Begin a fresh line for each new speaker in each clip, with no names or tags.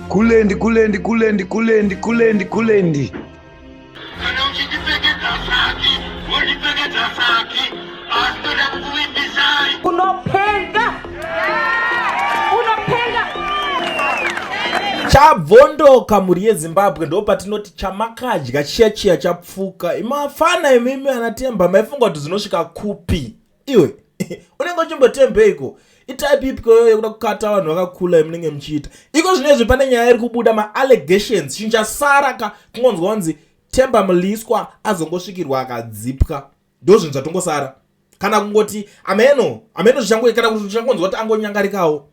Kulendi, kulendi, kulendi, kulendi, kulendi, kulendi.
Kana uchindipfekedza saki, wondipfekedza saki, asi toda kukuvimbisai.
Unopenga, unopenga.
Chabvondoka, mhuri yeZimbabwe. Ndo patinoti chamakadya chiya chiya chapfuka. Imafana imimi anaTemba, maifunga kuti zinosvika kupi? Iwe unenge uchimbotembeiko? Itype ipiko yoyo yekuda kukata vanhu vakakula yamunenge muchiita iko zvinezvi? Pane nyaya iri kubuda, maallegations. Chinhu chasara ka kungonzwa kunzi Temba Mliswa azongosvikirwa akadzipwa. Ndo zvinhu zvatongosara, kana kungoti ameno ameno zvichango, kana kuti zvichangonzwa kuti angonyangarikawo.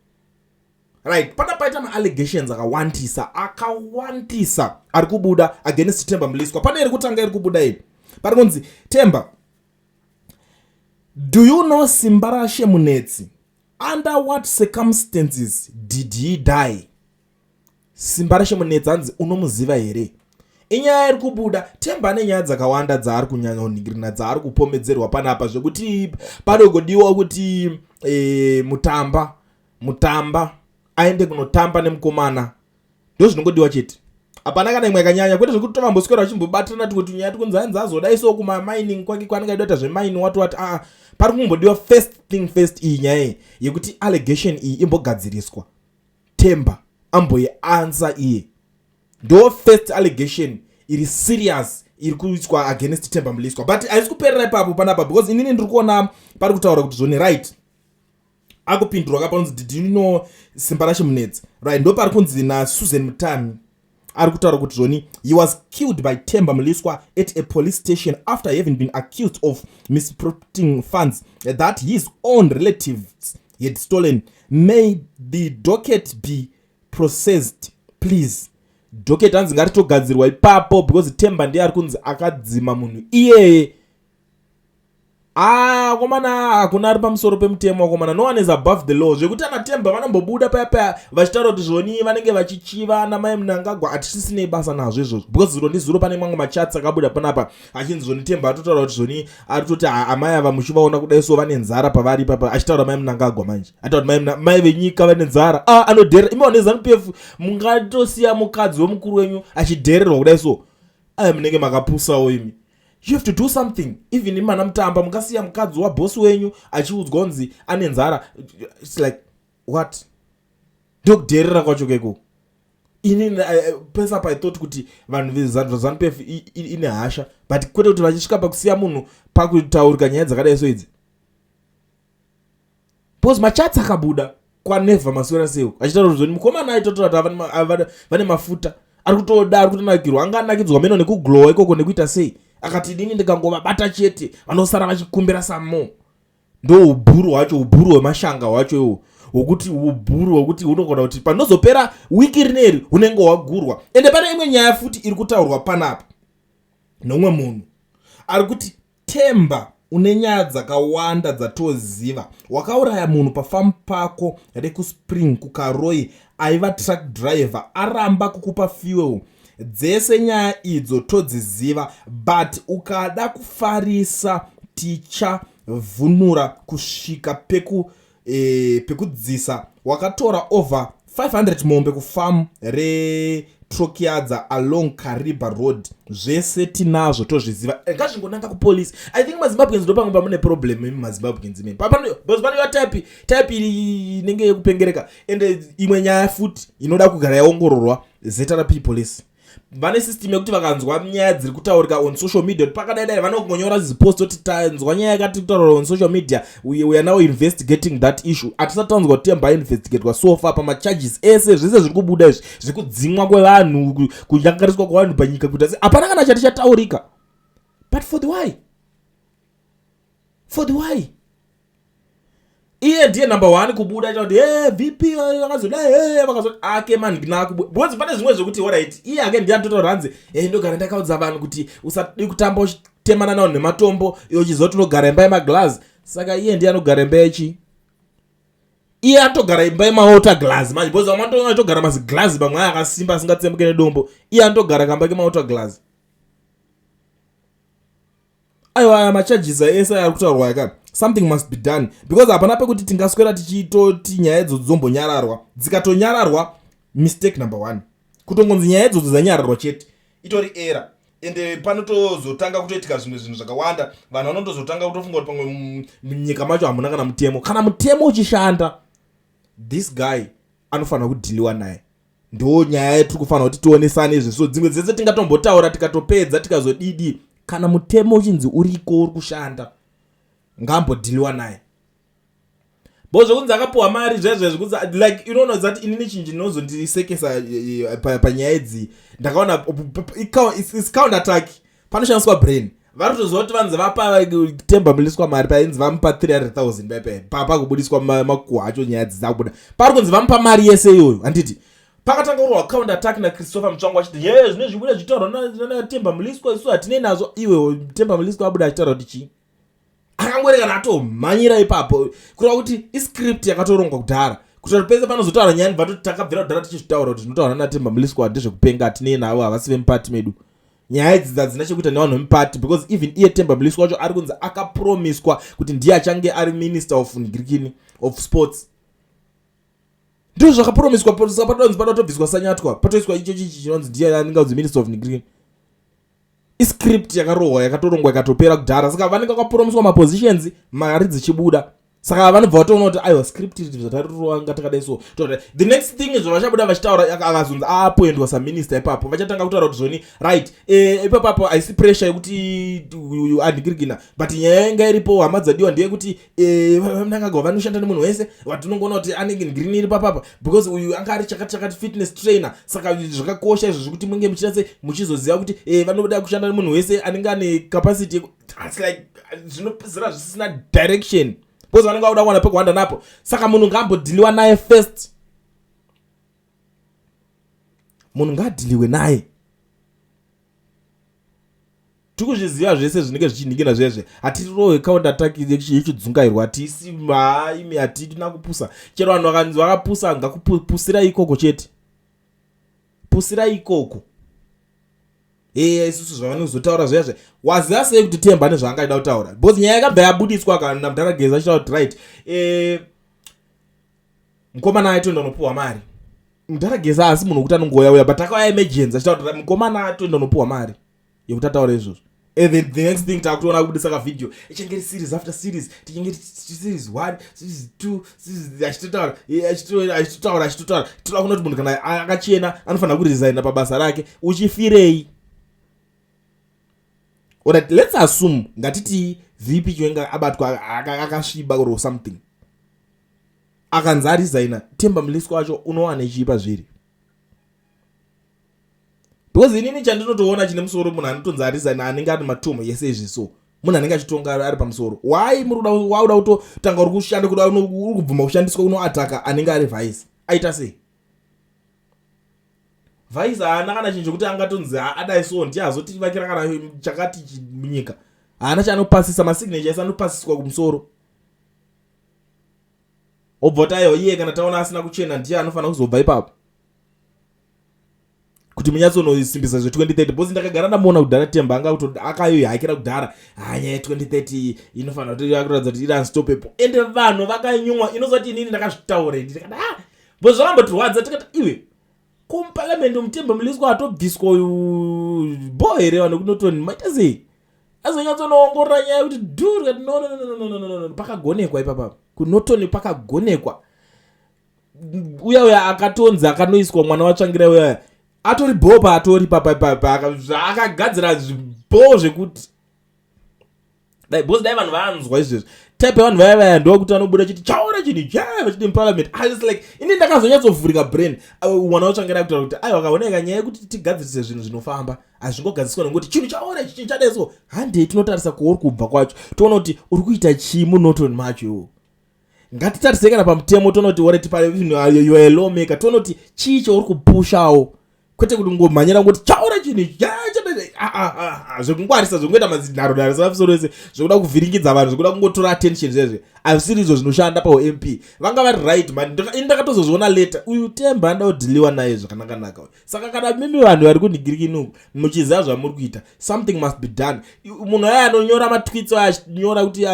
Right, pana paita maallegations akawandisa akawandisa ari kubuda against Temba Mliswa. Pane iri kutanga iri kubuda iyi, pari kunzi, "Temba, do you know Simbarashe Munetsi? Under what circumstances did he die?" Simbarashe Munetsi, hanzi unomuziva here? Inyaya iri kubuda. Temba ane nyaya dzakawanda dzaari kunyanyoningirina, dzaari kupomedzerwa panapa, zvekuti panogodiwa kuti Mutamba Mutamba aende kunotamba nemukomana. Ndo zvinongodiwa chete, hapana kana imwe yakanyanya, kwete zvekuti tovamboswera vachimbobatirana tumwe tunyaya tikunzi hanzi azodai so kumamining kwake kwaanenge aida kuita zvemaini, wati wati. Aa, pari kumbodiwa first thing first, iyi nyaya iyi yekuti allegation iyi imbogadziriswa, Temba amboiansa iye. Ndo first allegation iri serious iri kuiswa against Temba Mliswa. But haisi kuperera ipapo panapa, because inini ndiri kuona pari kutaura kuti zvoni, right, akupindurwa kapanonzi, "Did you know Simbarashe Munetsi?" Right, ndo pari kunzi naSusan Mutami, ari kutaura kuti zvoni, "He was killed by Temba Mliswa at a police station after having been accused of misappropriating funds that his own relatives had stolen. May the docket be processed, please." Docket hanzi ngaritogadzirwa ipapo, because Temba ndiye ari kunzi akadzima munhu iyeye. Ah, komana, hakuna ari pamusoro pemutemo, akomana. No one is above the law. Zvekuti ana Temba vanombobuda paya paya vachitaura kuti zvoni vanenge vachichiva namai Munangagwa, hatisisinei basa nazvo izvozvo, because zuro ndizuro pane mamwe machats akabuda panapa achinzi zvoni Temba atotaura kuti zvoni ari kutoti amai ava muchivaona kudai so vane nzara pavari papa, achitaura mai Munangagwa. Manje ataura kuti mai venyika vane nzara. Ah, anodherera. Imi vane ZANU PF, mungatosiya mukadzi wemukuru wenyu achidhererwa kudai so? Aya, munenge makapusawo imi. You have to do something. Even imana Mutamba, mungasiya mukadzi wabhosi wenyu achiudzwa kunzi ane nzara? It's like, what? Ndokudherera kwacho keko. Inini pesa pa I thought kuti vanhu veZANU PF ine hasha, but kwete kuti vachisvika pakusiya munhu pakutaurika nyaya dzakadai so idzi, because machats akabuda kwanevha maswera seu achitaura kuti zvoni mukomana aitotora kuti vane mafuta ari kutoda, ari kutonakirwa, anga anakidzwa meno nekuglowa ikoko nekuita sei. Akati, "Inini ndikangovabata chete, vanosara vachikumbira samo." Ndo ubhuru hwacho, ubhuru hwemashanga hwacho ihwo, hwokuti ubhuru hwokuti hunogona kuti panozopera wiki rineri hunenge hwagurwa. Ende pane imwe nyaya futi iri kutaurwa panapa nomumwe munhu ari kuti, "Temba, une nyaya dzakawanda dzatoziva. Wakauraya munhu pafamu pako rekuSpring kuKaroi, aiva truck driver, aramba kukupa fuel. Dzese nyaya idzo todziziva, but ukada kufarisa tichavhunura kusvika pekudzisa. Wakatora over 500 mombe kufamu reTrokiadza along Kariba Road. Zvese tinazvo, tozviziva." Ngazvingonanga kupolisi. I think maZimbabweans, ndo pamwe pamune problem imi maZimbabweans imimi, because panova type inenge yekupengereka. Ende imwe nyaya futi inoda kugara yaongororwa, ZRP police vane system yekuti vakanzwa nyaya dziri kutaurika on social media kuti pakadai dai, vanongonyora zipost kuti, "Tanzwa nyaya yakati kutaurwa on social media, we are now investigating that issue." Hatisati tanzwa kuti Temba investigatwa so far pamacharges ese zvese zviri kubuda izvi, zvekudzimwa kwevanhu, kunyangariswa kwevanhu panyika, kuita se hapana kana chati chataurika. But for the why, for the why? Iye ndiye number one kubuda acha kuti, "E VP vakazodai, e vakazodai." Ake manhina, because pane zvimwe zvekuti, alright, iye ake ndiye anototaura, hanzi, "E ndogara ndakaudza vanhu kuti usadi kutamba uchitemana navanhu nematombo, iwe uchiziva kuti unogara imba yemaglass." Saka iye ndiye anogara imba yechi? Iye anotogara imba yemawater glass manje, because vamwe anotogara maziglass pamwe aya akasimba asingatsemuke nedombo. Iye anotogara kamba kemawater glass. Aiwa, aya macharges ese ari kutaurwa aka, something must be done, because hapana pekuti tingaswera tichitoti nyaya idzodzo dzombonyararwa. Dzikatonyararwa, Mistake number one, kutongonzi nyaya idzodzo dzanyararwa chete, itori error. Ende panotozotanga kutoitika zvimwe zvinhu zvakawanda. Vanhu vanotozotanga kutofunga kuti pamwe munyika macho hamuna kana mutemo. Kana mutemo uchishanda, this guy anofanira kudhiliwa naye. Ndo nyaya yatiri kufanira kuti tionesane izvi. So dzimwe dzese tingatombotaura, tikatopedza, tikazodidi. Kana mutemo uchinzi uriko, uri kushanda, ngaambodhiliwa naye. Bo zvekunzi akapiwa mari zvezve, zvekunzi, like, unoona zati inini chinhu chinozondisekesa panyaya idzi, ndakaona it's counter attack, panoshandiswa brain. Vari kutoziva kuti vanzi vapa Temba Mliswa mari. Painzi vamupa 300 000 paipai, pakubudiswa makuhwa acho, nyaya dzizakubuda, pari kunzi vamupa mari yese iyoyo, handiti? Pakatanga kurwa counter attack naChristopher Mutsvangwa achiti, "Ye, zvine zvibuda zvichitaurwa naTemba Mliswa, isu hatinei nazvo." Iwe, Temba Mliswa abuda achitaura kuti chii? Akangorekana atomhanyira ipapo, kureva kuti iscript yakatorongwa kudhara, kuitira kuti pese panozotaura nyaya, ndibva toti takabvira kudhara tichizvitaura kuti zvinotaura naTemba Mliswa ndezvekupenga, hatinei navo, havasi vemupati medu. Nyaya idzi hadzina chekuita nevanhu vemupati, because even iye Temba Mliswa wacho ari kunzi akapromiswa kuti ndiye achange ari minister of ngirikini, of sports. Ndizvo zvakapromiswa. Saka padonzi pada kutobviswa Sanyatwa, patoiswa icho chichi chinonzi ndiye anenge kunzi minister of ngirikini. Iscript yakarohwa, yakatorongwa, ikatopera kudhara. Saka vanenge vakapromiswa mapositions, mari dzichibuda. Saka vanobva vatoona kuti aiwa, script iri zvatarirova takadai. So the next thing zvavachabuda vachitaura, akazonzi aapoendwa saminister ipapo, vachatanga kutaura kuti zvoni, right, ipapapo haisi pressure yekuti andikirikina, but nyaya yanga iripo, hama dzadiwa, ndeyekuti Mnangagwa vanoshanda nemunhu wese watinongoona kuti anenge green iri papapa, because uyu anga ari chakati chakati, fitness trainer. Saka zvakakosha izvo zvekuti munge muchiita se muchizoziva kuti vanoda kushanda nemunhu wese anenge ane capacity. It's like zvinopedzisira zvisina direction, because vanenge vakuda kuwana pekuhwanda napo. Saka munhu ngaambodhiliwa naye first, munhu ngaadhiliwe naye. Tikuzviziva zvese zvinenge zvichinhingina zvezve. Hatirirowe counter attack yechidzungairwa, hatisi maimi, hatina kupusa. Chero vanhu vakanzi vakapusa, ngakupusira ikoko chete, pusira ikoko. Ee, isusu zvavanozotaura zviya zve, waziva sei kuti Temba nezvaangaida kutaura? Because nyaya yakabva yabudiswa kana mudhara Geza achitaura kuti, right, mukomana aitoenda unopiwa mari. Mudhara Geza asi munhu wekuti anongouya uya, but akauya emergency achitaura kuti mukomana atoenda unopiwa mari yekuti ataure izvozvo. And then the next thing, takutoona kubudisa kavhidhio, ichange iri series after series, tichange series one, series two, series, achitotaura, achitotaura, achitotaura. Toda kuona kuti munhu kana akachena anofanira kuresigna pabasa rake. Uchifirei? Alright, let's assume, ngatiti VP Chiwenga abatwa akasviba or something, akanzi aresigna, Temba Mliswa wacho unowana chii pazviri? Because inini chandinotoona chine musoro, munhu anotonzi aresigna anenge ari matomo yese izvi, so munhu anenge achitonga ari pamusoro, why muri wauda kutotanga uri kushanda, kuda uri kubvuma kushandiswa unoataka anenge ari vice? Aita sei vice? Haana kana chinhu chokuti angatonzi adai so ndiye azotivakira kana chakati munyika. Haana chaanopasisa, masignature ese anopasiswa kumusoro. Obva kuti aiwa, iye kana taona asina kuchena ndiye anofanira kuzobva ipapo kuti munyatsonosimbisa zve2030. Because ndakagara ndamuona kudhara, Temba anga akayohakira kudhara, ha, nyaya ye2030 inofanira kuti yakuratidza kuti iri unstoppable. Ende vanhu vakanyumwa. Inozati inini ndakazvitaura ini, ndikati, ah, bo zvakambotirwadza. Tikati, iwe, kumuparamende muTemba Mliswa atobviswa uyu, bo here? Vanhu kunotoni maita sei? Azonyatsonoongorora nyaya yekuti dhu, tikati, no, no, no, no, no, no, no, pakagonekwa ipapa kunotoni, pakagonekwa. Uya uya akatonzi akanoiswa mwana waTsvangira uya atori bho, atori paakagadzira zvibho zvekuti dai because dai vanhu vanzwa izvezvi, type yevanhu vaya vaya ndokuti vanobuda chiti chaona chinhu cha vachiti muparliament. I was like, ini ndakazonyatsovhurika brain mwana waTsvangira kutaura kuti aiwa, kaoneka nyaya yekuti tigadzirise zvinhu zvinofamba hazvingogadziswa nekuti chinhu chaona ichi, chinhu chadai. So handei tinotarisa kwauri kubva kwacho, toona kuti uri kuita chii muNorton macho iwo. Ngatitarisei kana pamutemo, toona kuti alright, you are a lawmaker, toona kuti chii chauri kupushawo, kwete kuti ngomhanyira ngoti chaura chinhu zvekungwarisa, zvekungoita mazinharo samusoro ese, zvekuda kuvhiringidza vanhu, zvekuda kungotora attention. Zvezve hazvisiri izvo zvinoshanda paump. Vanga vari right, man. Ini ndakatozozviona later, uyu Temba anoda kudhiliwa naye zvakanakanaka. Saka kana mimi vanhu vari kunhingirikinuku muchiziva zvamuri kuita, something must be done. Munhu aya anonyora matweets aya, achinyora kuti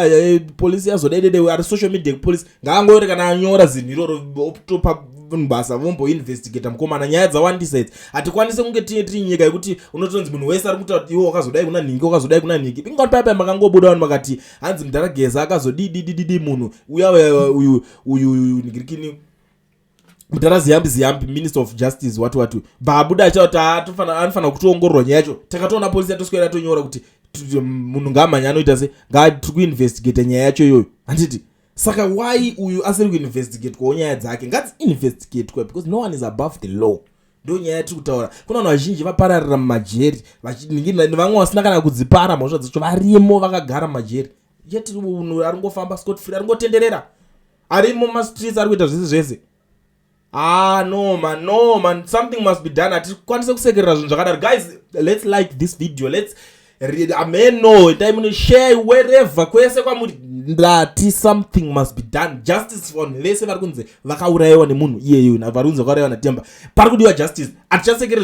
polisi yazodedede, ari social media police, ngaangori kana anyora zinhu iroro, otopa basa vomboinvestigata mukomana. Nyaya dzawandisa idzi. Hatikwanisi kunge tiri nyika yekuti unotonzi munhu wese ari kutaura kuti iwe wakazodai kuna nhingi, wakazodai kuna nhingi. Ingati paipai makangobuda vanhu vakati hanzi mudhara Geza akazodididididi munhu uya uyu uyu nhingirikini, mudhara Ziyambi Ziyambi, Minister of Justice, wati wati bvabuda achitaura kuti anofanira kutiongororwa nyaya yacho. Takatoona polisi yatoswera yatonyora kuti munhu ngaamhanya anoita se ngatiri kuinvestigata nyaya yacho iyoyo, handiti? Saka why uyu asiri kuinvestigatwawo nyaya dzake? Ngadziinvestigatwe because no one is above the law. Ndo nyaya yatiri kutaura. Kuna vanhu vazhinji vapararira mumajeri, vamwe vasina kana kudzipara mhosva dzacho, varimo vakagara mumajeri, yet munhu ari ngofamba scot free, ari ngotenderera, arimo mumastreets, ari kuita zvese zvese. Ah, no man, no man, something must be done. Hatikwanise kusekerera zvinhu zvakadaro. Guys, let's like this video, let's read amen. No time muno share wherever, kwese kwamuri. Ndati something must be done. Justice for vanhu vese vari kunze vakaurayiwa nemunhu iyeyo, vari kunze vakaurayiwa naTemba. Pari kudiwa justice. Hatichasekerera.